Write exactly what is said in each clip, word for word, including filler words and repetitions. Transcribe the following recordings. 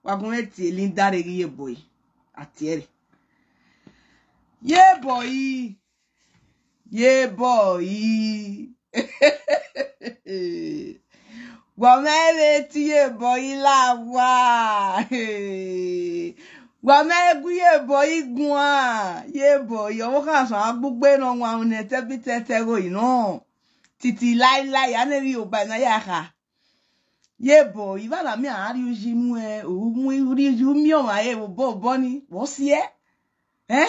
Wa gu mwẹ tie Linda rre ghi ye Iyebọe. A tie ẹre. Iyebọe. Iyebọe. Wa mwẹ vbe te Iyebọe la wa. Wa mwẹ gu Iyebọe guan. Iyebọe, ọvbokhan suẹn a gbe ugbe ne ọ wan ne ẹtẹ bi tẹtẹ gho nọ. Titi laelae, a na vbe oba na ya kha. Iyebọe, I vbe na miẹn a rhie uyi mu ẹ, u mu rhie uyi, u miẹn ọmwa re vbe obọ obọ ni, vbe ọ siẹ? Ẹn?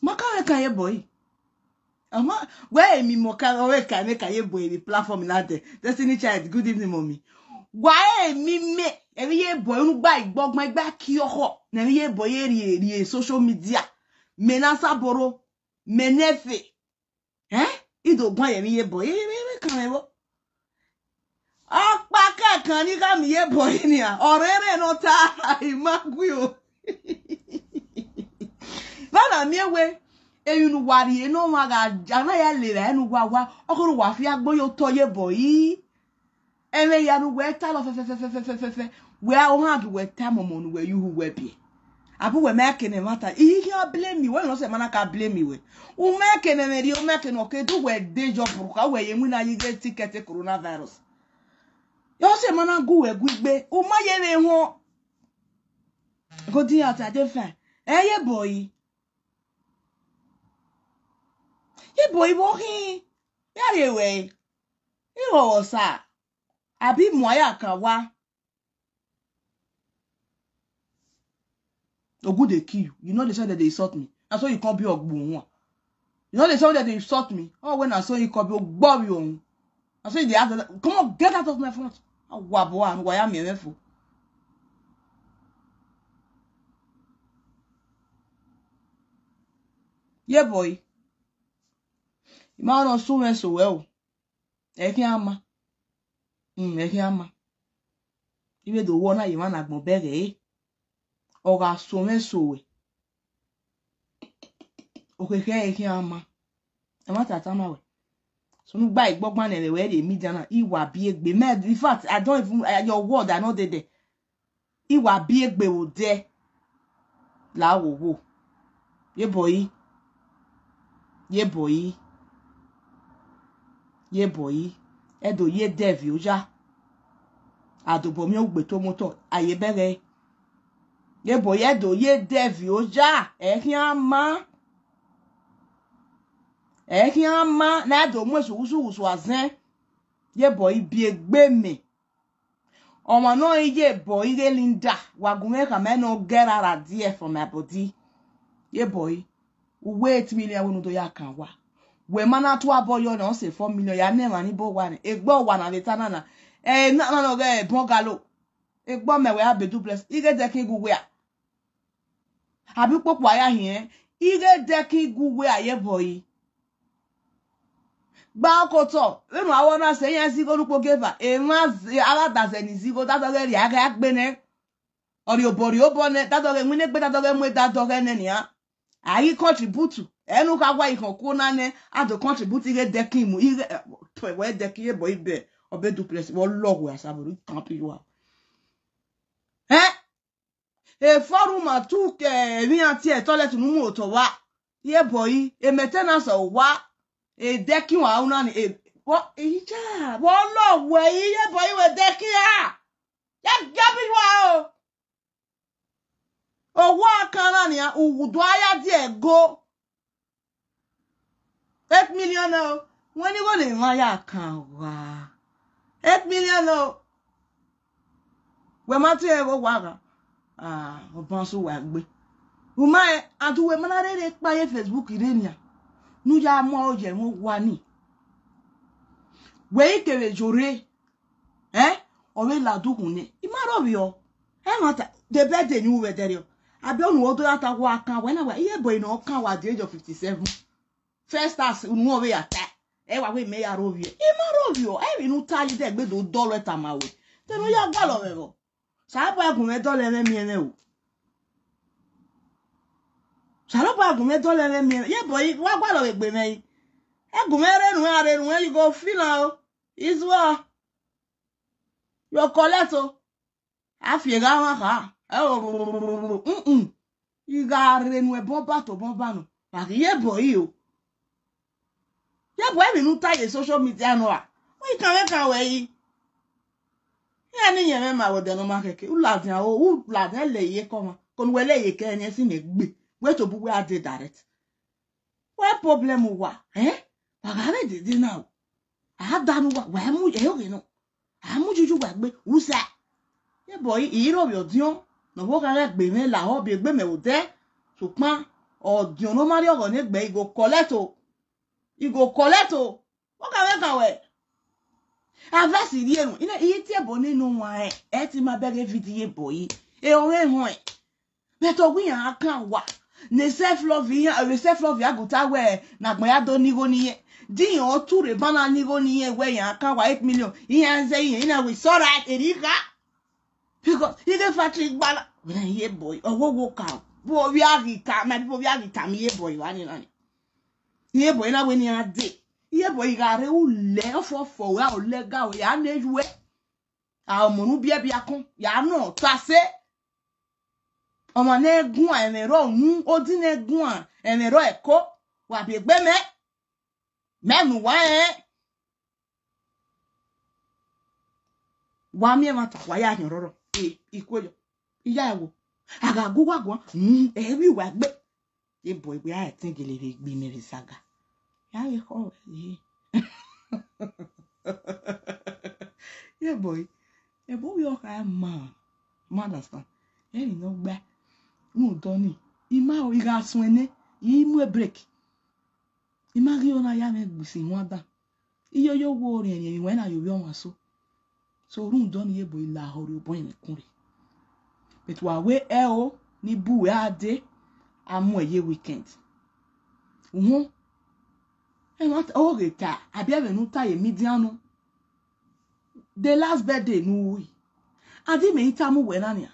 Ma ka mwẹ kan Iyebọe. Ama, wẹ emi mọ ka, ọ vbe ka, mẹ ka Iyebọe vbe platform na dẹ. Destiny Child, good evening, mommy. Wa emi mẹ, emwi Iyebọe, unu gba igbọgban, igba kiọkhọ, ne emwi Iyebọe ye rhie, rhie social media. Mẹ na saboro, mẹ nẹfe. Ẹn? I do guan ye emwi Iyebọe, ye, ye, ye, kan mwẹ vbọ. Ọkpa kẹkan ni gha miẹn Iyebọe nian, ọ rẹnrẹn ne ọ ta, I ma gui o. Vbe a na miẹn wẹ, emwi ne uwa rhie ne ọmwa gha, a na ya lele ẹre ne uwa wa, ọ khọrọ uwa fi agbo ye otọ Iyebọe. Ẹmwẹ hia ne uwẹ talọ fẹfẹfẹfẹfẹfẹfẹ, wẹ a ohan gie uwẹ tama ọmọ ne uwẹ ye uhu uwẹ biẹ. Abe uwẹ ma ke ne ẹmwata, I ghi khian blame wẹ, nọ sẹ ma na ka blame wẹ. U ma ke ne ẹmwẹ rhie, u ma ke ne ọ ke du wẹ de yọ burka, wẹ ye winna ye ighe ticket coronavirus. Yọ sẹ ma na gu wẹ gu igbe, u ma ye vbe họn. Go di out, I dey fine. Ẹ Iyebọe. Iyebọe vbe ọ khin, ya rrie ruẹ, I rọvbọsa, abi mu aya kan wa. Ogu dey kill you. You know the side that they insult me. Na so you come be ogbu wọn. You know the side that they insult me. Oh, when I saw you come be ogbo you. I saw you dey ask, come on, get out of my front. Awa bo an wa ya mi efe fo. Iyebọe. I ma nọ sunu ẹse ruẹ o. Ẹ khian ma. Mm, ẹ khian ma. I vbe do wọ na ye emwa ne agbọn bẹghe ẹre. Ọ gha so mwẹ so ruẹ. Okhekhẹ ẹ khian ma. Ẹ ma ta tama ruẹ. Sunu gba igbọgban ne ẹmwẹ ruẹ rhie media na, I wa biẹ egbe. Mẹ, in fact, I don't even, I, your word, I no dey there. I wa biẹ egbe vbe odẹ. La wo wo. Iyebọe. Iyebọe. Iyebọe. Ẹ do ye dẹ viọ oya. A do bọ miẹn ugbe to motọ, a ye bẹghe. Iyebọe, ẹ do ye dẹ viọ oya. Ẹ khian ma. Ẹ khian ma, ne a do mu esu wusu wusu azẹn. Iyebọe, biẹ egbe mẹ. Ọmwa ne ọ i Iyebọe ighe Linda, wa gu mwẹ khama ne ọ get out of there from my body. Iyebọe, uwẹ eight million wẹ ne u do ya kan wa. Wẹ ma na tu abọ yọ ne ọ sẹ four million, ya ne emwa ni bo wa nẹ. Egbe ọwa na vbe ta na na. Ẹ na na nọ ghẹ bungalow. Egbe ọmẹ wẹ a be Duplex, ighe dẹkin gu wẹ a. Abi ukpokpo a ya hiẹn, ighe dẹkin gu wẹ a Iyebọe. Gba okotọ, vbene a wẹ ọ na sẹ iran zigho ne ukpogieva, emwa ze-, a gha da zẹ ni zigho, dadọghẹ rhia gha gbe nẹ. Ọ rhie obọ rhie obọ nẹ, dadọghẹ winna egbe, dadọghẹ mu dadọghẹ nẹ nian. A ghi contribute, ẹ ne u kha wa ikhọn kuo na nẹ, a do contribute ighe dẹkin mu, ighe, wẹ dẹkin Iyebọe ibẹ, ọ be Duplex, vbe ọ lọghọ asaboro, I can't be you are. Ẹn? Efọrhu ma tu ke emwi iran tie toilet ne u mu otọ vba. Iyebọe, e maintenance ọ wa. Edẹkin wa una ni, e, vbọ, eja, vbọ lọghọ ẹre, Iyebọe wẹ dẹkin ra. Ya gie abi wa o. Owa kan na nian, u do a ya die ẹgo. Eight million o. Wẹ ni igho ne emwa ya kan wa. Eight million o. Wẹ ma tie ẹre vbe owa gha. Ah, ọ ban sẹ uwa egbe. U ma rẹn, and wẹ ma na rherhe kpa ye Facebook rre nian. Ne u ya mu aro ye ẹmwẹ owa ni. Wẹ i kevbe yo rre. Ẹn? Ọ vbe ladian ukhunmwu nẹ. I ma rhọvbiẹ. Ẹmwata, the birthday ni u vbe ẹdẹrriọ. Abe unu do ya ta wa kan, wẹ na wa, Iyebọe ne ọ kan wa at the age of fifty-seven. First tax, unu ọ vbe ya ta. Ẹ wa wẹ mẹ ya rhọvbiẹ. I ma rhọvbiẹ, ẹ vbe ne u ta yi dẹ gbe do dọlọ tama wẹ. Te ne u ya gualọ mwẹ vbọ? Osanobua gu mwẹ dọlọ ẹmwẹ miẹn mwẹ o. Osanobua gu mwẹ dọlọ ẹmwẹ miẹn mwẹ. Iyebọe, wa gualọ vbe egbe mwẹ yi. Ẹ gu mwẹ rre nuẹn, a rre nuẹn, you go feel am o. Izuọ. You collect o. A fi egha mwa kha. Ẹ o, mm, mm. I gha rre enu ẹbọnba tobọnba nọ, wa ghi ye boy o. Ye boy, emwi ne u ta ye social media nọ a? Wẹ kan mwẹ kan wẹ yi. Iran ni yẹn mwẹ ma vbe odẹ ne ọ ma khẹke. U ladian o, u ladian lẹ ye kọ mwa. Kọnu wẹ lẹ ye kẹ ẹniẹn si mẹ gbe. Wẹ tobọ uwẹ a dee direct. Wẹ problem uwa, eh? Wa gha vbe dede na o. A da ne uwa, wa mu ẹre oghe nọ. A mu juju wa gbe, u sẹ. Ye boy, I rre ovbi ọdiọn ne ọ vbe gha gha gbe mwẹ lahọ, biẹ egbe mẹ vbe odẹ. Sokpan ọdiọn ne ọ ma rrie ọghọ ne egbe, I go collect o. I go collect o. Ọ ka mwẹ kan wẹ. Advice rhie ru, I na, I tie ẹbọ nene owanrẹn, ẹ te ma bẹghe video ye boy. E ọmwẹ họn ẹn. But ọ wẹ iran kan wa. Ne self love iran, self love ya guta wẹ ne agbọn ya do ni igho ni yẹn. Di iran ọ tu rre ban na ni igho ni yẹn wẹ iran kan wa eight million. Iran zẹ iran, I na wẹ it's alright, eri kha. Because I ghe factory gbala. Wẹ na ye boy, ọ wo wo ka. Vbe ovbi a ghi ta, ma vbe ovbi a ghi ta mi ye boy wa ni na ni. Iye boy na wẹ ne iran dee. Iye boy gha rre ulẹ ọfọfọ, wẹ a lẹ ga, wẹ ya ne yuẹ. A ọmọ ne u biẹ biẹ akọn, ya nọ ta sẹ. Ọmwa ne guan ẹmwẹ rọ unu, odi ne guan ẹmwẹ rọ ẹko, wa biẹ egbe mẹ. Mẹ ne uwa rẹn. Wa miẹn ẹmwata, wa ya yan ọrọrọ. E, I kue yọ. I ya ẹvbo. A gha gu uwa guan, mm, ẹ vbe uwa gbe. Ye boy, wẹ a ẹtin gele vbe gbe imẹ vbe saga. Ya vbe khọ wẹ yi. Ye boy, ẹbọ vbe ọ kha ma, ma understand. Ẹmwẹ ne ọ gba, rhunmwuda ọnii, I ma ro, I gha suẹn nẹ, I mu e break. I ma ghi ho na ya mwẹ gbe isin huan dan. Iyoyo wo riẹnriẹn emwi wẹ na ye ovbi ọmwa so. So rhunmwuda ọnii, ye boy, lahọ rrie obọ ẹmwẹ kun rre. But wa wẹ ẹo ni bu wẹ a dee, a mu ẹ ye weekend. Uhun. Ẹmwata, oghe ta, abi ẹmwẹ ne u ta ye media nọ. The last birthday ne u ru. A di mẹ i tama uwẹ na nian.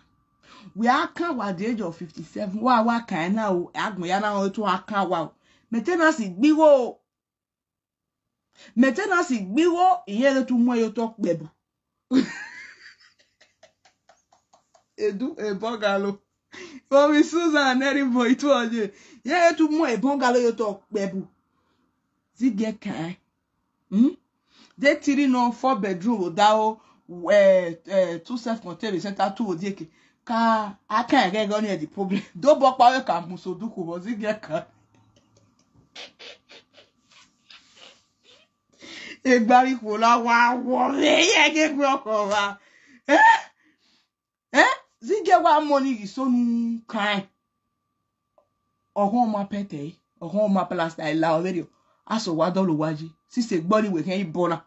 Wẹ a kan wa the age of fifty-seven, wa wa kan ẹna o, agbọn ya na rẹn etu a kan wa o. Maintenance gbe igho o. Maintenance gbe igho, I rẹn etu mu ẹre otọ kpẹbu. Edu, ebọgalo. Omi Susan, nẹrhẹ boy, itu ọye. I rẹn etu mu ebọgalo ye otọ kpẹbu. Zigẹ kan. Hmm? De three nọ, four bedroom vbe odaro, eh, eh, two self contained vbe center, two vbe odieke. Ka a kan ẹghẹ ẹghẹ, ọnii the problem. Do bọ ọkpa wẹ ka mu so dukhu vbọ zigẹ kan. Egbe avbe ikhuo na wa wọ vbe ye ẹghẹ egbe ọkhọ ra. Eh? Eh? Zigẹ wa mọ ni ghi so nu kan. Ọghọn ma pẹtẹ, ọghọn ma plasta, ila ọvberriọ. A so wa dọlọ owa yi. Sisi egbe ọnii wẹ khian i bọ na.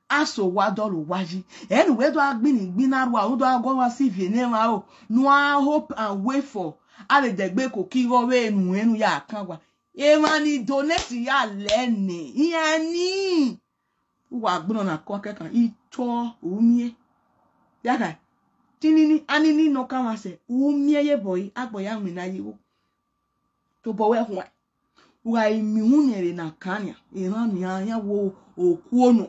A so wa dọlọ owa yi. Ẹn, wẹ do a gbinni gbinna rua, u do a guọghọ si ivie ne emwa ro. Ne u a hope and wait for. A vbe dẹgbe koko igho vbe enu ẹn ne u ya kan wa. Emwa ni donate ya lẹ nẹ, iran ni. U wa gbinna na kọ kẹkan, I tọ, u miẹn. Ya kha, tinini, anini nọ kan mwa sẹ, u miẹn ye boy, agbọn ya winna ye igho. Tobọ wẹ khuan. U gha i miẹn uhunmwu ne ẹre na kan nian, eran nian, iran wo okuo nọ.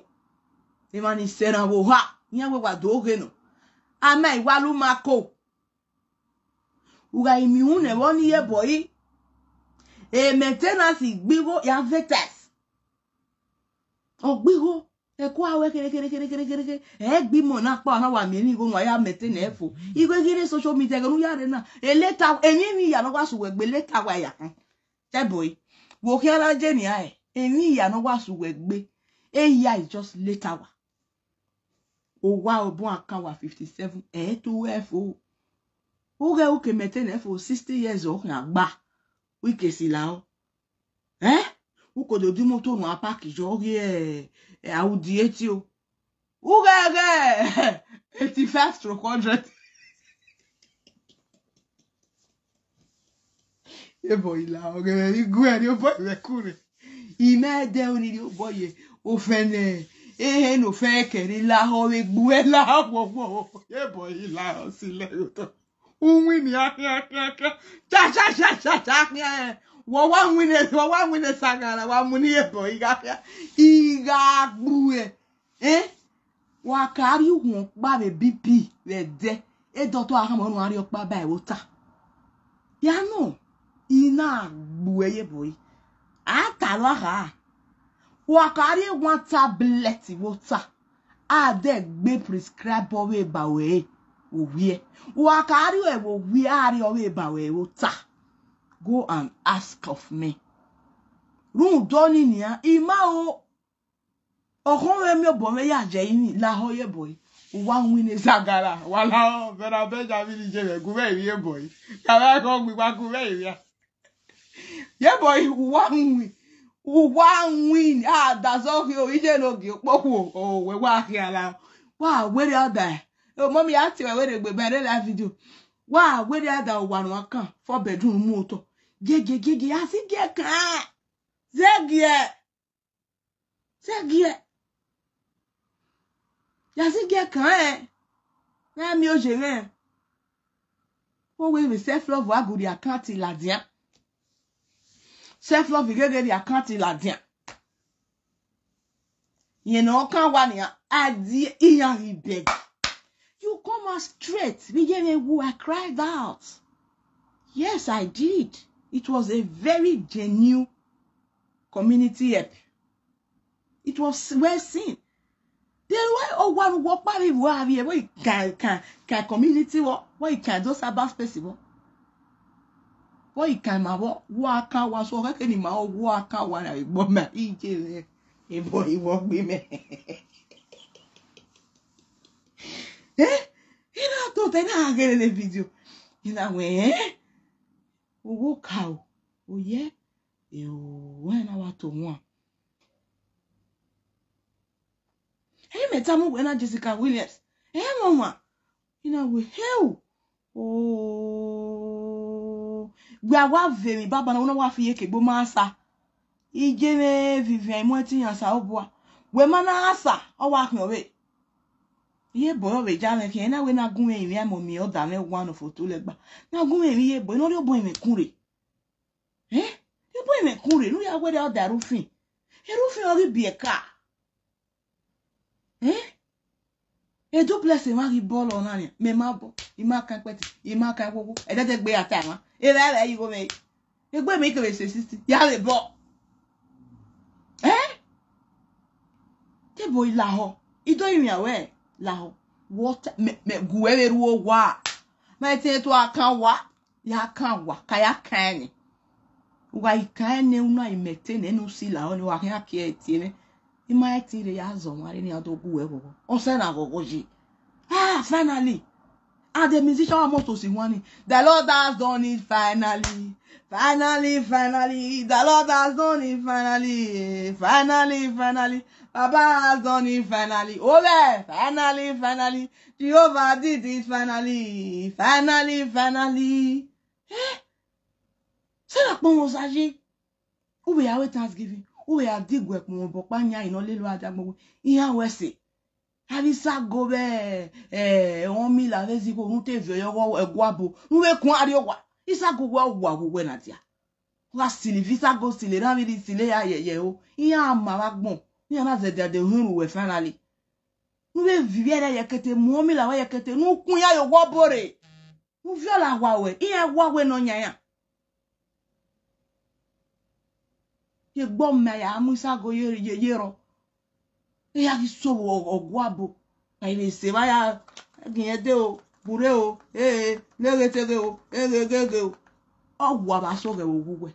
Emwa ni sẹ eran vbe oha, iran wẹ wa do ghe nọ. A ma i wa lu ma ko. U gha i miẹn uhunmwu ne ẹvbo ni ye boy. E maintenance gbe igho ya vetas. Ọ gbe igho, ẹko a wẹ khere, khere, khere, khere, khere, khere. Ẹ gbe imọ na kpa, ọ na wa miẹn emwi igho ne uwa ya maintain ẹre fo. Igho ghi rre social media, ẹghẹ ne u ya rre na. E later, emwi emwi ya ne ọ wa sẹ uwẹ gbe later wa ya khan. Tẹ boy, wo khian na je nian, emwi ya ne ọ wa sẹ uwẹ gbe. Eya is just later wa. Owa obọ akan wa fifty-seven, ẹ i to ruẹ fo. U ghẹ u ke maintain ẹre fo, sixty years ọ khian gba. U ke si la o. Eh? U ko do di imoto ne a park yọ ghi, eh, Audi eighty o. U ghẹ ghẹ eighty-five stroke hundred. Ebọ i la, ọ ghe mwẹ ghi gu ẹre, obọ mwẹ ku rre. I ma dẹ ru ni rhie obọ ye ofẹn nẹ, ehe ne ofẹn kẹre lahọ vbe gbuẹ lahọ gbọgbọ. Ebọ i la, ọ si lẹ ye otọ. U win ni akhian, akhian, akhian. Cha, cha, cha, cha, cha, akhian. Wọ wa win, wọ wa win saga na, wa mu ni ebọ i gha khian. I gha gbuẹ. Eh? Wa ka rhie uhuan ọkpa vbe B P vbe ẹdẹ, e doctor a khama unu a rhie ọkpa ba ẹvbo ota. Ya nọ, I na gbe uẹ ye boy. A ta lọ kha. Wa ka rhie one tablet vbe ota, a dẹ gbe prescribe ọvbe ba ruẹ vbe owiẹ. Wa ka rhie ẹvbo owiẹ, a rhie ọvbe ba ruẹ vbe ota. Go and ask of me. Rhunmwuda ọnii nian, I ma ro, ọkhọnmwẹ miẹn obọ mwẹ ya ye ivbi lahọ ye boy. Uwa winna zagara, wa lahọ, vbe na Benjamin je mwẹ gu mwẹ ivbi ye boy. Ka vbe aghọ gbe igba gu mwẹ ivbi a. Ye boy, uwa win, uwa win, a da zọ khian, iye ne ogie okpokhuo, o, wẹ wa khian la, wa werriẹ ọdae. O, mummy, a tie ruẹ werriegbe, bẹn rre live video. Wa werriẹ ọdae, owa ne uwa kan, four bedroom mu otọ. Giegie, giegie, a si gie kan, zẹgiẹ. Zẹgiẹ. Ya si gie kan rẹn, ne a miẹn oye mwẹ. Wo wẹ vbe self love a gu rhie account ladian. Self love gheghe rhie account ladian. Yẹn ne ọ kan wa nian, a di iran ghi beg. You come out straight, vbe iye mwẹ wu, I cried out. Yes, I did. It was a very genuine community help. It was well seen. Then why owa ne uwẹ ọkpa vbe vbe a vbiẹ, vbe I kan, kan, kan community vbọ, vbe I kan do cyber space vbọ, vbe I kan ima vbọ, wa kan wa so, khẹke ne ima vbọ, wa kan wa na vbe gbọ ma, iye mwẹ, ebọ iwọ gbe mẹ. Eh? I na tota, I na ghe lele video. I na wẹ, eh? Owo ka o, oyẹ, eo, wẹ na wa to wan. Ẹ i mẹ tama uwẹ na, Jessica Williams. Ẹ i mẹ ọmwa. I na wẹ, hell. Oh. Wẹ a wa vbe emwi baba na, wẹ na wa fi iyeke gbe ma sa. Iye mwẹ Vivian, I mu ẹtin yan Osanobua. Wẹ ma na sa, ọ wa khian ọvbe. Iye boy, ọ vbe ja mwẹ khian, I na wẹ na gu mwẹ rinmwian, mummy, ọda mwẹ wa nọ foto lẹgba. Na gu mwẹ rinmwian iye boy, ne ọ rhie obọ mwẹ kun rre. Eh? Rhie obọ mwẹ kun rre, ne u ya werriẹ ọdae Rufin. E Rufin ọ ghi biẹ ka. Eh? E Duplex emwa ghi bọlọ na nian, mẹ ma bọ, I ma kan ikpẹtin, I ma kan ikhokho, ẹdẹdẹgbe ya ta emwa, evba ẹvbo ẹre igho mwẹ, egbe mwẹ I kevbe sẹ sixty, ya vbe bọ. Eh? Te boy lahọ, I do rinmwian wẹ lahọ, wẹ ọta, mẹ, mẹ gu uẹ vbe rre owa, ma i te to a kan owa. Ya kan owa, ka ya kan ẹnẹ. U gha i kan ẹnẹ, u na i mẹ ẹtin nẹ, ne u si lahọ nii, wa khian kie ẹre tie mwẹ. I ma ẹtin rre ya zọ ọmwa rre ne iran do gu uẹ ghọghọ. Ọ sẹ na ghọghọ ye. Ah, finally. And the musician almost to sing one. The Lord has done it finally. Finally, finally. The Lord has done it finally. Finally, finally. Baba has done it finally. Oh, yeah. Finally, finally. Jehovah did it finally. Finally, finally. Eh? Sẹ na kpọnmwẹ Osa ye. U vbe ya ru thanksgiving, u vbe ya diguẹ kpọnmwẹ obọ ọkpa yan, I nọ lele uwa diagbọn wẹ, iran wẹ ẹse. Avbe isago vbe, eh, ọmila vbe zigho, ne u te viọ yọ ọghe ẹguabo, ne u vbe kuan rrie owa. Isago wẹ owa vbe uwẹ na dia. Wa sili vbe isago, sili erhan vbe rri, sili eya yẹyẹ o. Iran ma vbe agbọn, iran na zẹdẹ de ohinru wẹ finally. Ne u vbe viọ ẹre yekete, mu ọmila ruẹ yekete, ne u kun iran ye owa obọ rre. Ne u viọ la owa ruẹ, iran wa wẹ ne ọ yan iran. Ye egbe ọmwa ya mu isago ye, ye, ye rrọọ. Iran ghi sẹ vbe ọguabo, a i vbe sẹ evba ya, gie irẹn dee o, burre o, ee, ne ghe te ghe o, eghe ghe ghe o. Ọ wa vbe asọghẹ vbe owa uwẹ.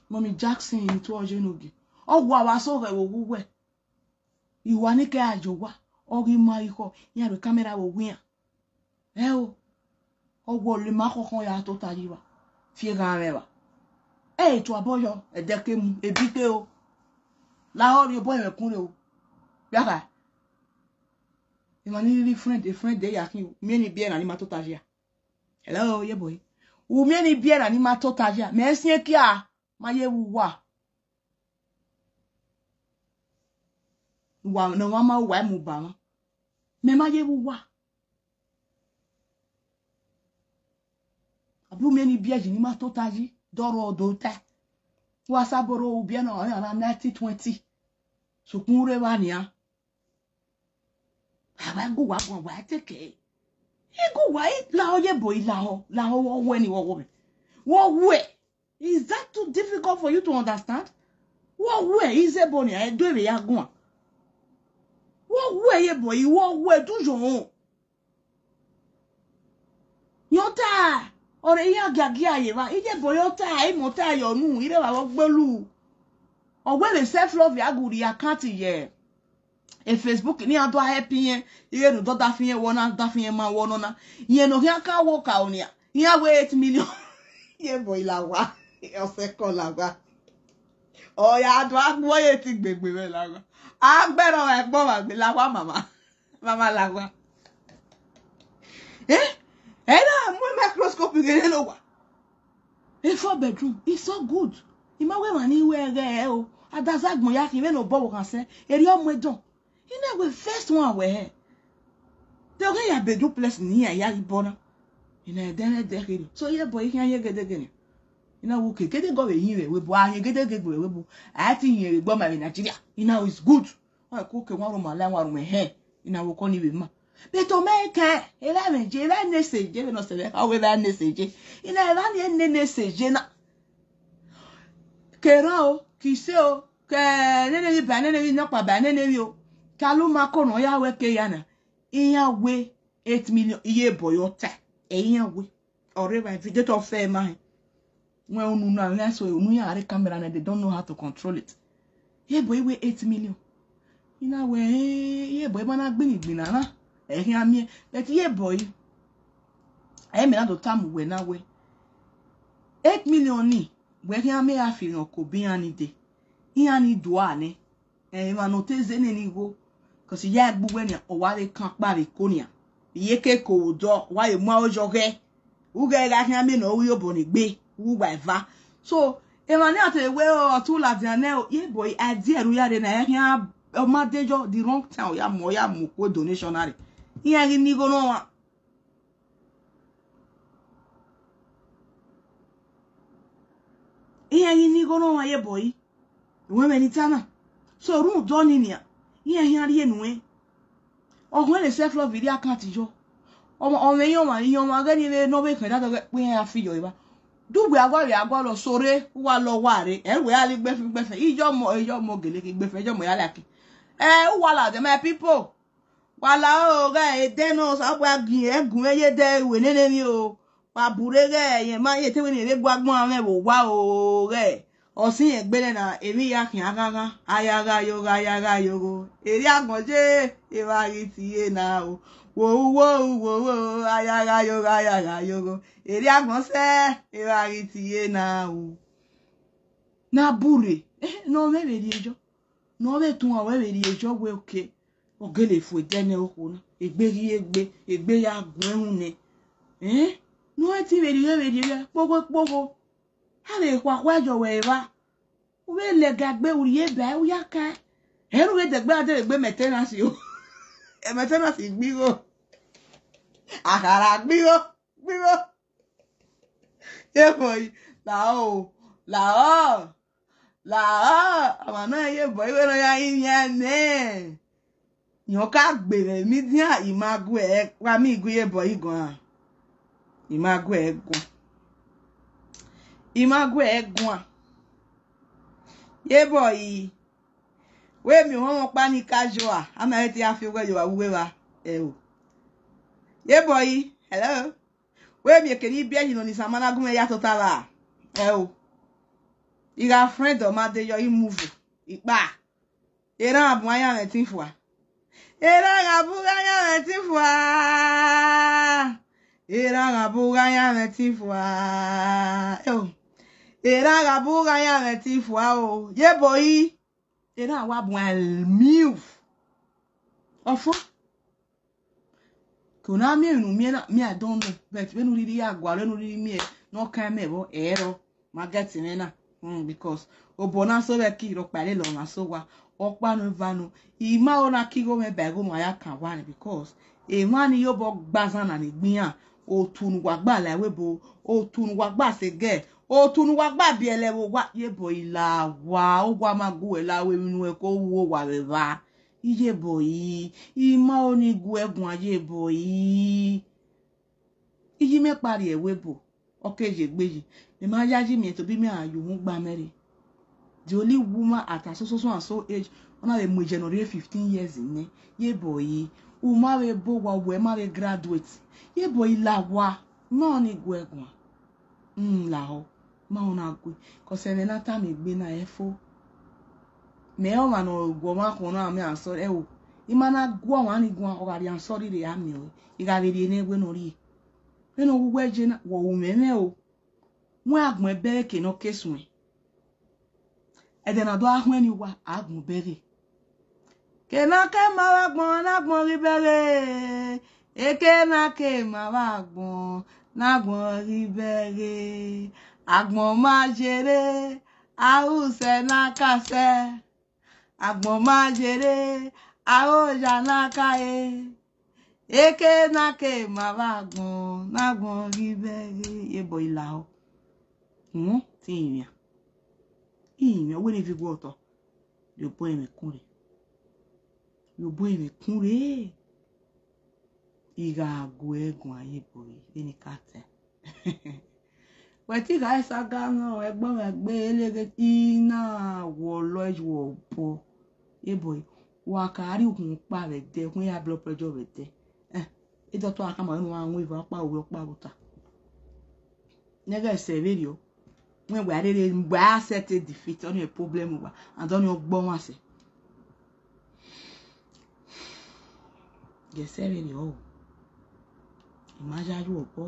Mummy Jackson, I tuẹ ye ne ogie. Ọ wa vbe asọghẹ vbe owa uwẹ. Iwa ni ke a ye owa, ọ ghi ma ikhọ, iran rhie camera vbe owa iran. Ẹ o, ọ wọlọ ima khọkhọ ya tota yi evba, fi eghan mwẹ evba. Ẹ i tuabọ yọ, ẹdẹ ke mu, ebi ke o. Lahọ rhie obọ ẹmwẹ kun rre o. Vbe a kha? Emwa ni rhirhi friend, friend ya khin o. U miẹn ni biẹ na ni ma tota yi a? Hello, ye boy. U miẹn ni biẹ na ni ma tota yi a? Mẹ siẹn kia, ma ye vbe uwa. Uwa ne ọmwa ma uwa mu ba mwa. Mẹ ma ye vbe uwa. Abi u miẹn ni biẹ yi ni ma tota yi, dọrọ do ta. Wa sa boro u biẹ na, ọre nineteen twenty. Sokpan urhe evba nian, a wa gu uwa guan, wa te ke. I gu uwa, i lahọ ye ebo, i lahọ, lahọ, wọ wẹ ni wọ wẹ. Wọ wẹ. Is that too difficult for you to understand? Wọ wẹ, i zẹ ebo nian, ẹ do vbe ya guan. Wọ wẹ ye ebo, i wọ wẹ, do your own. Yọ ta, ọre iran giagia ye evba, iye ebo yọ ta, imọ ta yọ nu, irẹvba vbe gbelu. Ọ wẹ vbe self love ya gu rhie account ye e Facebook, ne iran do a help irẹn, ighẹ ne u do dafi irẹn wọ na, dafi irẹn ma wọ nọ na. Irẹn ne ọ khian ka wo ka onian, iran wẹ eight million. Ye ebo i la owa, ọsẹ kọ la owa. Ọ ya do a gbuẹ ye ti gbegbe vbe la owa. A gbẹrọ ẹgbọn wa gbe la owa mama. Mama la owa. Eh? Ẹ na mu microscope ghe ne owa. A four bedroom, it's so good. I ma wẹ emwa ni wẹ ẹghẹ o. Adaza agbọn ya khin vbene obọ vbe khan sẹ, erriọ mu ẹdọn. I na wẹ first one wẹ hẹ. Te ọ ghe ya be duplex ne iran ya ghi bọ na. I na ẹdẹ ẹdẹ kherhe. So ye ebo i khian ye gedegede. I na wẹ oke, gedegede ọ vbe yin vbe ẹvbo, a yin gedegede vbe ẹvbo. A ti yin vbe egbe ọma vbe Nigeria. I na wẹ it's good. Wa ku oke wan rhoma la wan rhoma hẹ. I na wẹ okọ ni vbe ma. But ọ mẹ kẹ, evba mwẹ je, evba nese je, vbene ọ sẹ vbe kha, ọ wẹ evba nese je. I na evba ni nene se je na. Ke erhan o, ke ise o, ke nene vbe iba, nene vbe inọkpa ba, nene vbe o. Ke aluma ko ne ọ ya wẹ ke ya na. Iran wẹ eight million, iye ebo yọ ta. Ẹ iran wẹ. Ọre evba video to fẹ ma hẹn. Wẹ unu na, wẹ so unu ya re camera na, they don't know how to control it. Ye ebo i wẹ eight million. I na wẹ, eh, ye ebo i ma na gbinni gbinna na. Ẹ khian miẹn. But ye ebo i, ẹ mẹ na do tama uwẹ na wẹ, eight million ni, wẹ khian miẹn ya fi rẹn ọko be iran ni dee. Iran ni dua nẹ. Emwa ne ọ te zẹ nene igho, cause ya gbe uwẹ nian, ọ wa vbe kan ọkpa vbe eko nian. Iyeke ko vbe odọ, wa vbe mu aro yọ ghẹ. Ughẹ gha khian miẹn ne ọ ru iyobọ ne egbe, u wa eva. So, emwa ne a te wẹ ọtẹn ladian nẹ, ye ebo i, idea ne u ya rre na, ẹ khian, ọ ma de yọ, the wrong time, ọ ya mu, ọ ya mu okhuo donation na rre. Iran ghi ni igho ne ọmwa. Iran ghi ni igho ne ọmwa ye ebo i. Wẹ mwẹ ni ta na. So, rhunmwuda ọnii nian, iran khian rhie nuẹn. Ọ họn ẹre self love rhie account yọ. Ọmwa, ọ mwẹ iye ọmwa, iye ọmwa ghẹ ni vbe ne ọ vbe khẹ dadọ ghẹ kpe iran ya fi yọ evba. Dugbe awa vbe agualọ sẹ ọre, u wa lọ wa rre, ẹ wẹ a la igbẹfẹn igbẹfẹn, iyọmọ, iyọmọ gele ke igbẹfẹn, iyọmọ ya laki. Ẹ, u wa ladian, my people. Wa la o ghẹ, edẹ ne Osanobua gie ẹre gu mwẹ ye edẹ ruẹ nene emwi o. Wa bure ghẹ, rẹn ma ye te wẹ ne vbe gu agbọn mwẹ vbe owa o ghẹ. Ọ si rẹn gbe nẹ na, emwi ya khian ghanghan, a ya gha yo gha, a ya gha yo gho. Erriọ agbọn ye, evba ghi tie na o. Wo wo wo wo, a ya gha yo gha, a ya gha yo gho. Erriọ agbọn sẹ, evba ghi tie na o. Na bure, eh, ne ọ mwẹ vbe rhie yọ. Ne ọ vbe tuan ruẹ vbe rhie yọ wẹ oke. Ọ gele fu edẹ nẹ okhuo na. Egbe ghi egbe, egbe ya guẹn uhunmwu nẹ. Eh? Ne ọ ti vbe rhie vbe rhie kpogho kpogho. A vbe khuakhua yọ wẹ evba. U vbe lẹga egbe, u rhie ba, u ya ka. Ẹre u vbe dẹgbe a dẹgbe maintenance o. Maintenance gbe igho. Akhara gbe igho, gbe igho. Ye ebo i, lahọ o, lahọ, lahọ. Ọmwa ne ọ ye ebo i, wẹ ne ọ ya rinmwian nẹ. Rẹn ọ ka gbe vbe media, I ma gu ẹre, wa miẹn I gu ye ebo i guan. I ma gu ẹre guan. I ma gu ẹre guan. Ye ebo i, wẹ miẹn ohọnmwẹ ọkpa ni ka yọ a, a ma he te a fi owẹ ye evba vbe uwu evba. Ẹ o. Ye ebo i, hello. Wẹ miẹn eke ni biẹ yi nọ ni sama na gu mwẹ ya tota vba. Ẹ o. I gha friend ọ ma de yọ i move ikpa. Erhan bu ayan mwẹ tin fua. Erhan gha bu ayan mwẹ tin fua. Erhan gha bu ayan mwẹ tin fua. Ẹ o. Erhan gha bu ayan mwẹ tin fua o. Ye ebo i. Erhan wa bu move. Ọfọn. Ke u na miẹn emwi ne u miẹn na, me I don't know, but vbene u rhirhi ya gualọ, vbene u rhirhi miẹn ne ọ kan mẹ vbọ, ẹrọ ma get mwẹ na. Hmm, because obọ na so vbe ẹki rhọkpa lele ọmwa so owa, ọkpa nọ eva nọ. I ma ho na ke igho mwẹ ba igho ne u ya kan owa ni, because emwa ni ye obọ gba azan na ni gbe iran, otu ne uwa gba la ẹvbo ebo, otu ne uwa gba sẹ gẹ, Otu ne uwa gba biẹlẹ vbe owa, ye boy, la owa, owa ma gu uwẹ la, emwi ne uwẹ ko ru owa vbe evba. Iye boy, ima ọnii gu ẹ guan, ye boy. Iye imẹ kpa rrie ẹvbo ebo, ọ ke ye egbe yi. Mẹ ma yayi miẹn tobọ imẹ a ye uhunmwu gba mẹ rre. The only woman at so, so, so and so age, ọ na vbe mu iye ne ọ rre fifteen years nẹ, ye boy, u ma vbe bọ owa, uwẹ ma vbe graduate, ye boy, la owa, ima ọnii gu ẹ guan. Mm, lahọ, ma ọna gue, cause ẹmwẹ ne a tama egbe na, ẹ fo. Mẹ ọmwa ne ọ gu ọmwa khuọn na, mẹ ansọ ẹo, ima na gu ọmwa ni guan, ọ gha rrie ansọ rhirhi a miẹn ọre, I gha vbe rhie ne ẹwẹ ne ọ rrie. Vbene ọ wu uwẹ ye na, wẹ ru mwẹ mwẹ o. Wẹ agbọn ẹbẹre ke ne ọ ke suẹn. Ẹdẹ ne a do gha khuẹn ne uwa, agbọn bẹghe. Ke na ke ma vbe agbọn, ne agbọn ghi bẹghe. Eke na ke ma vbe agbọn, ne agbọn ghi bẹghe. Agbọn ma yere, a ru sẹ ne a ka sẹ. Agbọn ma yere, a ru oya ne a ka re. Eke na ke ma vbe agbọn, ne agbọn ghi bẹghe. Ye boy, lahọ. Uhun, te I rinmwian. I rinmwian, wẹ ne I viọ otọ. Rhie obọ ẹmwẹ kun rre. Rhie obọ ẹmwẹ kun rre. I gha gu ẹ guan, ye boy, vbene I ka ta. Wẹ te I gha saga nọ, ẹgbẹe mwẹ gbe eleghe, I na wọlọ yu obọ. Ye boy, wa ka rrie uhunmwu ọkpa vbe ẹdẹ, ukhun ya blood pressure vbe ẹdẹ. Eh, e doctor a khama wẹ ne uwa wan eva ọkpa, ovbi ọkpa vbe ota. Ne ẹghẹ sẹ vberriọ. Wẹ wẹ a rere, wẹ a accept defeat, ọnii problem uwa, and ọnii ọ gbe ọmwa sẹ. Gie ẹsẹ vberriọ o. I ma yayi obọ.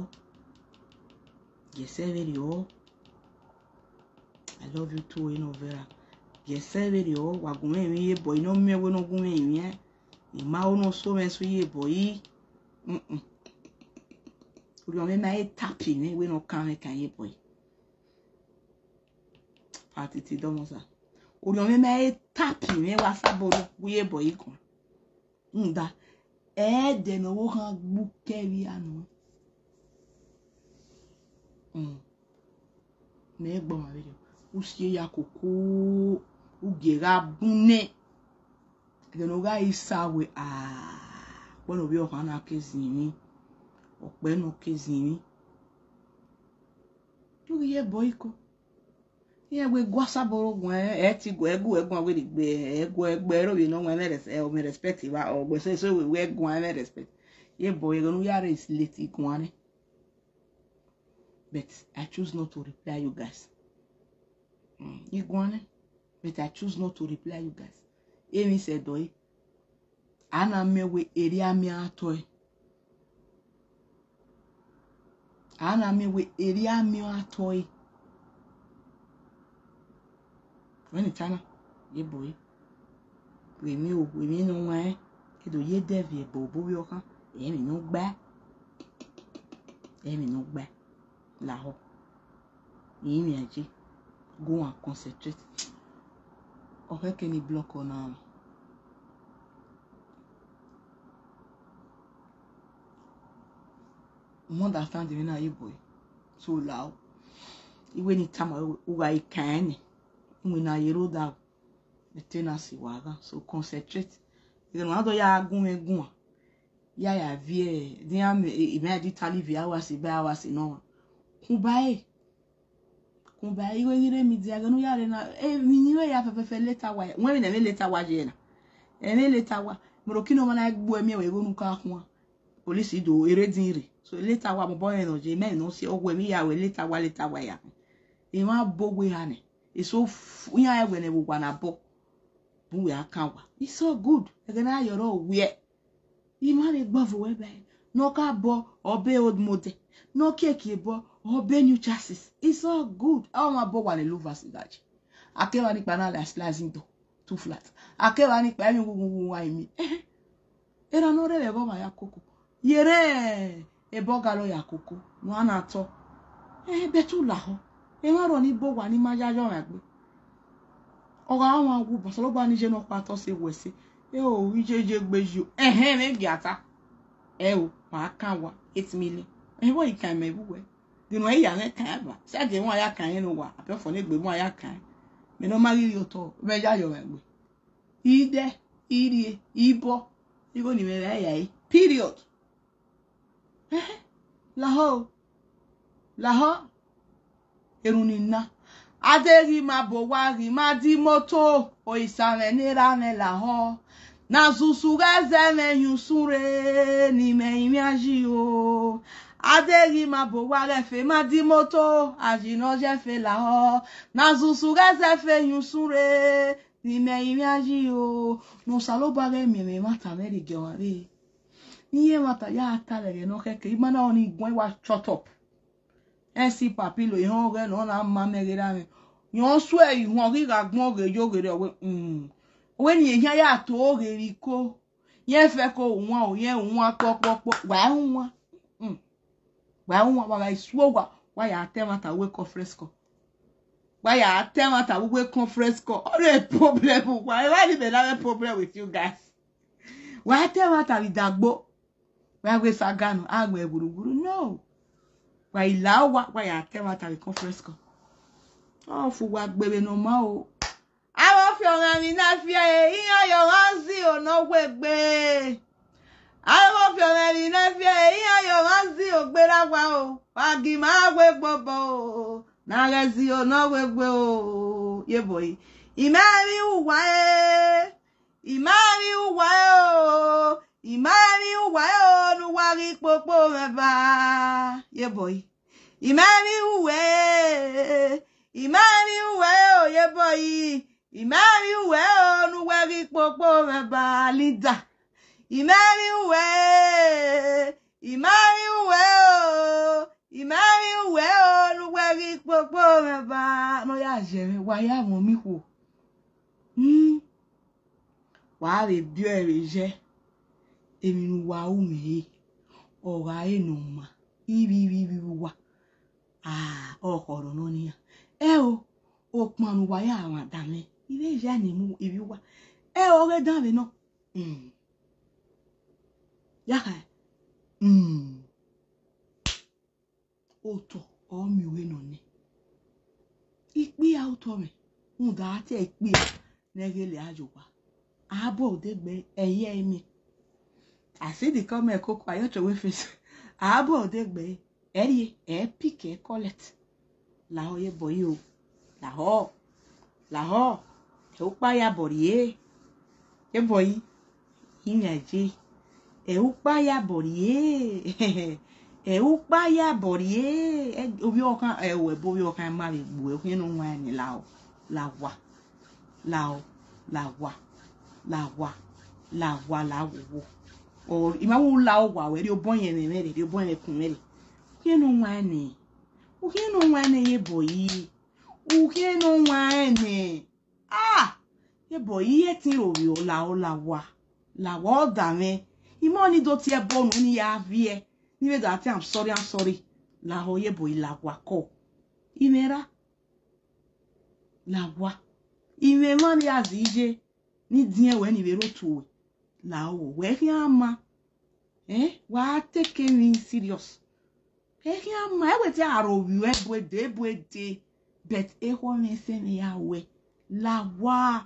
Gie ẹsẹ vberriọ. I love you too, Enovera. Gie ẹsẹ vberriọ, wa gu mwẹ emwi, ye boy, ne ọ miẹn wẹ ne ọ gu mwẹ emwi, eh. I ma ru ne ọ so mwẹ so, ye boy. Mm-mm. Orhiọn mwẹ ma he tap mwẹ wẹ ne ọ kan mwẹ kan, ye boy. Fatiti dọmọsa. Orhiọn mwẹ ma he tap mwẹ, wa sabọ ru, ye boy, guan. Rhunmwuda, ẹdẹ ne ọvbokhan gbe ukẹ vbe ira nọ. Mm. Mẹ gbe ọmwa vberriọ, u si eya koko, u gie gha bun nẹ. Ẹghẹ ne ọ gha re sa wẹ, ah, ọkpẹn ne ovbi ọkhan na ke zin emwi, ọkpẹn ne ọ ke zin emwi. U ghi ye boy ko. Iran wẹ gu asabọ ro guan, ẹ ti gu, ẹ gu, ẹ guan wẹ rhie egbe, ẹ gu, ẹ gu, ẹ ro vbe ne ọ wan mwẹ res-, ẹ, ọ mwẹ respect evba, ọ wẹ so, so wẹ, wẹ guan mwẹ respect. Ye boy, ẹghẹ ne u ya rre is late, I guan nẹ. But I choose not to reply you guys. Mm, I guan nẹ, but I choose not to reply you guys. Emwi sẹ dọe. A na miẹn wẹ erriọ amẹ a tọe. A na miẹn wẹ erriọ amẹ a tọe. Wẹ ne I ta na, ye boy. Wẹ emwi o, wẹ emwi ne ọ wan, e do ye dẹ viẹ ẹbọ obọ vbe ọkhan, emwi ne ọ gba. Emwi ne ọ gba. Lahọ. I rinmwian ye. Go and concentrate. Ọ khẹke ne I block ọna. U understand emwi na, ye boy? So, lahọ. Iwẹ ne I tama wẹ, u gha i kan nẹ, iwinna ye rre odaro. Mẹ te na si wa gha. So, concentrate. Ẹghẹ ne uwa do ya gu mwẹ guan, ya ya viẹ, de iran mẹ, e, e, mẹ a di ta live hours by hours nọ. Kunba ẹre. Kunba ẹre, igho ghi rre media, ẹghẹ ne u ya rre na, emwi ne I rre ya fẹfẹfẹ later wa, wẹ emwi ne ẹmwẹ later wa ye na. Ẹmwẹ later wa, mẹ ro kinu ọmọ na gbe uẹ miẹn wẹ igho ne u ka khuan. Police do erha edin rre. So later wa, mobọ rẹn ne ọ ye, mẹ ne ọ si, ọ wẹ emwi ya wẹ later wa, later wa ya. Emwa bo wẹ eha nẹ. Eso f-, iran ẹwẹ ne vbe owa na bọ. Bu wẹ a kan wa. It's so good. Ẹghẹ ne a ye ọre ọ wiẹ. I ma vbe gbe ọvo ruẹ ba ẹre. Ne ọ ka bọ, ọ be old model. Ne ọ kiekie bọ, ọ be new chassis. It's all good. Ọmwa bọ wa lele uva sida ji. A ke evba ni kpa na la slicing door, two flat. A ke evba ni kpa emwi uwu uwu uwu wa emi. Ehe. Erha ne ọ rre vbe ẹghẹ ọmwa ya koko. Yerre ebọ ga lọ ya koko, ne a na tọ. Ehe, but u lahọ. Emwa rrọọ ni bọ owa ni ma yayi ọmwa egbe. Ọ gha wan wu, Osanobua ni ye ne ọ kpa tọ sẹ wẹ sẹ. Eo, iye ye egbe yi o. Ẹhẹn, mwẹ gie a ta. Ẹ o, ma kan wa, eight million. Ẹhẹn, vbọ I kan mẹ vbe uwẹ? Ghe ne uwa ya mwẹ kan ba, sẹ gie uwa ya kan ẹre ne uwa, apart from ne egbe uwa ya kan. Mẹ ne ọ ma ghi rhie otọ, vbe ya yọ mwẹ egbe. Idẹ, irrie, ibọ, igho ne imẹ vbe ya ẹre. Period. Ẹhẹn, lahọ o, lahọ. Erhunmwu na, a deghẹ ima bu owa ghi ma di imoto, osa mwẹ ne erha mwẹ lahọ. Ne a zusu ghẹ zẹ mwẹ hin usun rre, ne imẹ rinmwian yi o. A deghẹ ima bu owa ghẹ fe ma di imoto, a yi ne ọ ye fe lahọ. Ne a zusu ghẹ zẹ fe hin usun rre, ne imẹ rinmwian yi o. Ne Osanobua ghẹ miẹn mwẹ ẹmwata mwẹ rhie gie ọmwa rre. Ne irẹn ẹmwata ya ta vbe ẹghẹ ne ọ khẹke, ima na ọnii guan wa shut up. Ẹsi papilo ehọn ọghẹ ne ọ na ma mẹ ghe erha mwẹ. Yọn suẹ ihuan ghi gha gbọn ghe yo ghe rre, ọ wẹ, mm, wẹ ne irẹn khian ya to ghe vbe iko. Irẹn fẹ ko uwan o, irẹn uwan kpọkpọkpọ, wa i uwan. Mm. Wa i uwan, wa gha suo wa, wa ya ta ẹmwata vbe conference call. Wa ya ta ẹmwata vbe conference call. Ọ rre problem, wa, evba ni mẹ na mwẹ problem with you guys. Wa ta ẹmwata vbe idagbo. Wa wẹ saga nọ, a wẹ wuruwuru. No. Wa i la owa, wa ya ta ẹmwata vbe conference call. Ọ fu wa gbe vbe ne ọ ma o. Avbe ọfiọmwẹ emwi ne a fi ẹre, iran ye ọmwa zẹ iro ne ọ wegbe. Avbe ọfiọmwẹ emwi ne a fi ẹre, iran ye ọmwa zẹ iro gberra owa o. Wa gi ima wegbe obọ o, ne a ghẹ zẹ iro ne ọ wegbe o. Ye bọe, imẹ i vbe uwa ẹre. Imẹ i vbe uwa ẹre o, imẹ i vbe uwa ẹre o, ne uwa ghi kpokpo mwẹ ba. Ye bọe, imẹ i vbe uwa ẹre, imẹ i vbe uwa ẹre o, ye bọe, imẹ i vbe uwa ẹre o, ne uwa ghi kpokpo mwẹ ba, Linda. Imẹ i vbe uwa ẹre, imẹ i vbe uwa ẹre o, imẹ i vbe uwa ẹre o, ne uwa ghi kpokpo mwẹ ba. Ne ọ ya ye mwẹ, wa ya mwẹ ọmọ ikhuo. Hmm. Wa vbe biẹ ọe vbe ye, emwi ne uwa ru mwẹ re, ọ gha re ne ọ ma, ivbi ivbi ivbi uwa. Ah, ọ khọrọ nọ nian. Ẹo, okpan ne uwa ya rhunmwuda mwẹ, I vbe ya ne mu ivbi uwa. Ẹo, ọ ghe danmwẹ nọ. Hmm. Ya kha. Hmm. Otọ ọ miẹn uwẹ nọ nẹ. Ikpia otọ mwẹ, rhunmwuda a tie ikpia ne ghele a ye owa. A bọ odegbe ẹre, ẹi miẹn. I see the comment koko, I just throw away face. A bọ odegbe ẹre, ẹi pick, ẹi collect. Lahọ ye bọe o. Lahọ. Lahọ. Ẹ ukpa ya bọ rrie. Ye bọe. Iran je. Ẹ ukpa ya bọ rrie. Ẹ ukpa ya bọ rrie. Ẹ, ovbi ọkhan, ẹ, wẹ bo ovbi ọkhan ma vbe gbe uẹ, ukhiẹn ne ọ wan nẹ, lahọ, lawa, lahọ, lawa, lawa, lawa, lawowo. Ọ, I ma wu la owa wẹ, rhie obọ yẹn mwẹ rre, rhie obọ yẹn kun mwẹ rre. Ukhiẹn ne ọ wan nẹ. Ukhiẹn ne ọ wan nẹ ye bọe. Ukhiẹn ne ọ wan nẹ. Ah! Ye bọe, I ye ẹtin ro vbiẹ, lahọ, lawa, lawa, ọ danmwẹ. I ma ọnii do tie ẹbọ unu ne I ya viẹ, ne I vbe da tie I'm sorry, I'm sorry. Lahọ ye bọe, lawa kọ. I mwẹ ra? Lawa. I mwẹ emwa ne I ya zẹ iye, ne I diẹn wẹ ne I vbe rre otu ruẹ. Lahọ, wẹ khian ma. Eh, wa take emwi serious. Ẹ khian ma, ẹ wẹ te a ro vbiẹ bu ede, bu ede. But ekhọe mwẹ sẹ mwẹ ya wẹ, lawa,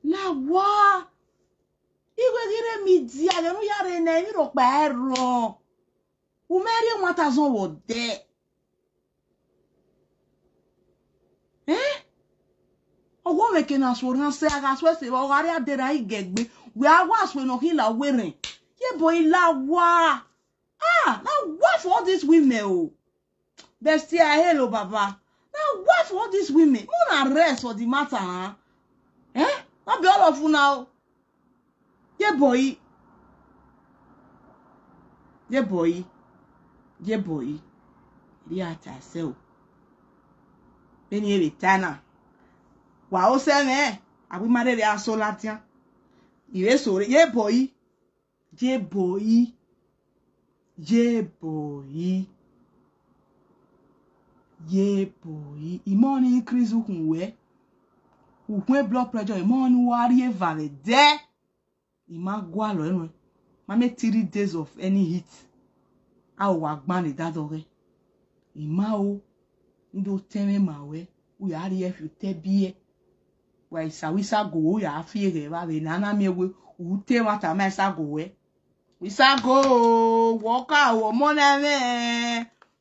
lawa. Ighẹ ghi rre media, ẹghẹ ne u ya rre nẹ, emwi rhọkpa i rrọọ. U mẹ rhie one thousand vbe odẹ. Eh? Ọ wẹ ọmwẹ ke na suo rhan sẹ, a gha suẹ sẹ, ọ gha rrie aderra igẹ egbe. Wẹ a wa suẹ ne ọ khin la uwu erhẹn. Ye bọe, lawa. Ah, na wa for all these women o. Bestie, I hello, Baba. Na wa for all these women. More na rest for the matter, huh? Eh? No be all of una o. Ye bọe. Ye bọe. Ye bọe. Rhie ata sẹ o. Vbene I vbe ta na. Wa osẹ mwẹ, a wi ma rherhe a so ladian. I vbe so re, ye bọe. Ye bọe. Ye bọe. Ye bọe. I ma ọnii increase ukhun wẹ. Ukhun blood pressure, I ma ọnii wa rhie eva vbe ẹdẹ. I ma gualọ ẹnuẹn. Ma make three days of any heat. A wa gban ne dadọghẹ. I ma o, I do tẹn mwẹ ma ruẹ, u ya rhie fi otọ biẹ. Wa Isago, Isago, u ya fi eghẹ vba vbe ne a na miẹn wẹẹ u te ẹmwata ma Isago ruẹ. Isago, wẹ ọ ka ru ọmọ na ẹmwẹ,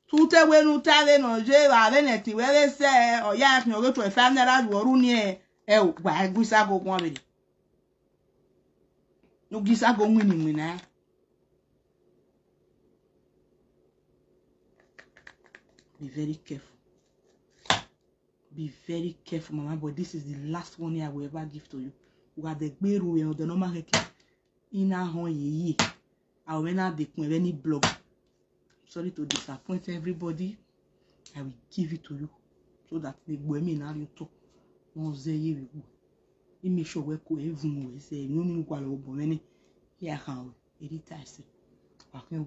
te u te wẹẹ ne u ta vbene ọ ye evba vbene ẹtin ruẹ vbe sẹ, ọ ya khian ọghe twenty-five naira vbe ọ ru niẹn, ẹ o, wa gu Isago guan vberriọ. Ne u gie Isago winna iwinna. Be very careful. Be very careful, mama boy. This is the last warning I will ever give to you. U gha dẹ gbe ru ẹmwẹ ọdọ ne ọ ma khẹke, I na họn ye ye. A mwẹ na dekun ẹmwẹ ni blog. Sorry to disappoint everybody. I will give it to you so that ne egbe mwẹ na rhie otọ. Wẹ ọ zẹ ye vbe egbe. I make sure wẹ ko evun wẹ sẹ, emwi ne u gualọ vbe obọ mwẹ nẹ, I ya khan ruẹ, erriọ I ta ẹse. Wa khian